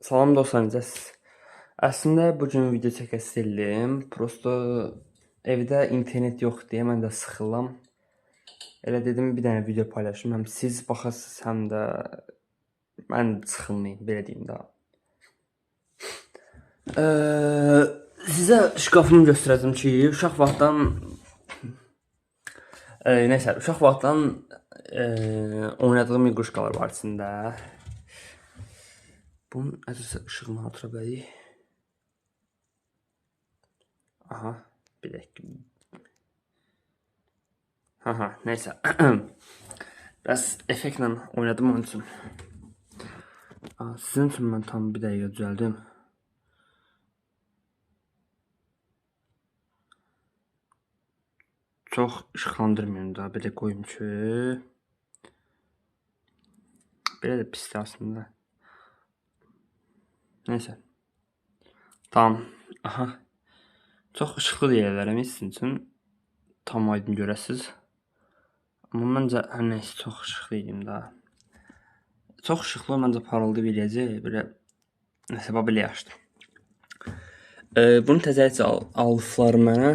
Salam dostlar, necəsiniz? Əslində bu gün video çəkəsi eldim. Prosto evdə internet yox deyə mən də sıxılam. Elə dedim bir dənə video paylaşım. Həm siz baxasınız, həm də mən sıxılmayım, belə deyim də. Sizə şkafımı göstərəcəm ki, uşaq vaxtdan nəysə, uşaq vaxtdan oynadığım iquşkalar var içində. Bunun əzizə işığını artıra bilərik. Aha, bir dəqiqə. Aha, nəysə. Biraz effektlə oynadım onun üçün. Sizin üçün mən tam bir dəqiqə düzəldim. Çox işıqlandırmıyorum da, belə qoyum ki. Belə də pisdir aslında. Neyse. Tamam. Aha. Çox işıqlı deyirlər sizin üçün. Tam aydın görəsiniz. Amma məncə hər nəysə çox işıqlı eləyim da. Çox işıqlı məncə parıldı eləyəcək. Belə nəsə bax belə yaxşıdır. Bunu təzəlikcə alıblar mənə.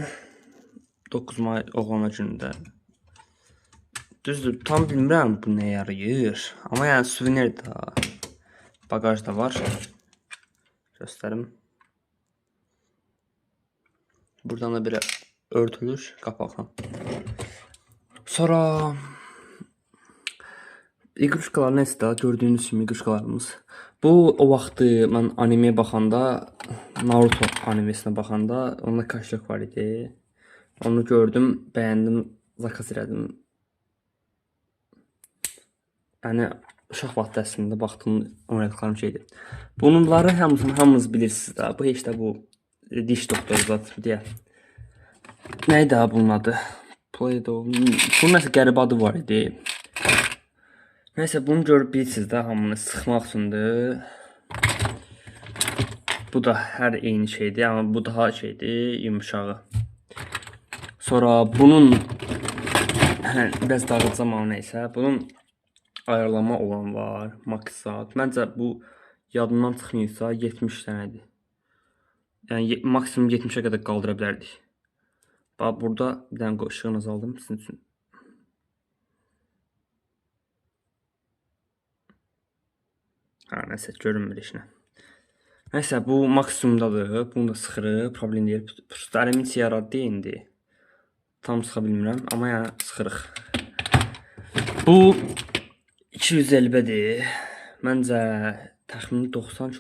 9 may oğlana günündə. Düzdür, tam bilmirəm bu nəyə yarayır. Amma yəni suvenir də bagajda var. Göstərim. Buradan da belə örtülür qapaqla. Sonra iqruşkalar nəsə də gördüyünüz kimi iqruşkalarımız. Bu o vaxtı mən animeyə baxanda, Naruto animesinə baxanda onda kaşlıq var idi. Onu gördüm, bəyəndim, zakaz elədim. Yəni uşaq vaxtı əslində baxdığım, oynadıqlarım şeydir. Bunları hamısını hamınız bilirsiniz də. Bu heç də bu diş doktoru zat deyə. Nə idi ha bunun adı? Play-Doh. Bunun nəsə qəribə adı var idi. Nəysə bunu görüb bilirsiniz də hamınız sıxmaq üçündür. Bu da hər eyni şeydir, amma bu daha şeydir, yumuşağı. Sonra bunun biraz dağıtacağım amma nəysə. Bunun ayarlama olan var, max saat. Məncə bu yadımdan çıxmayıbsa 70 dənədir. Yəni maksimum 70-ə qədər qaldıra bilərdik. Bax burada bir dənə işığını azaldım sizin üçün. Ha, nəsə görünmür heç nə. Nəysə bu maksimumdadır. Bunu da sıxırıq, problem deyil. Prosto əlimin içi yaradı indi. Tam sıxa bilmirəm, amma yəni sıxırıq. Bu 250-dir. Məncə təxmini 90 kilo.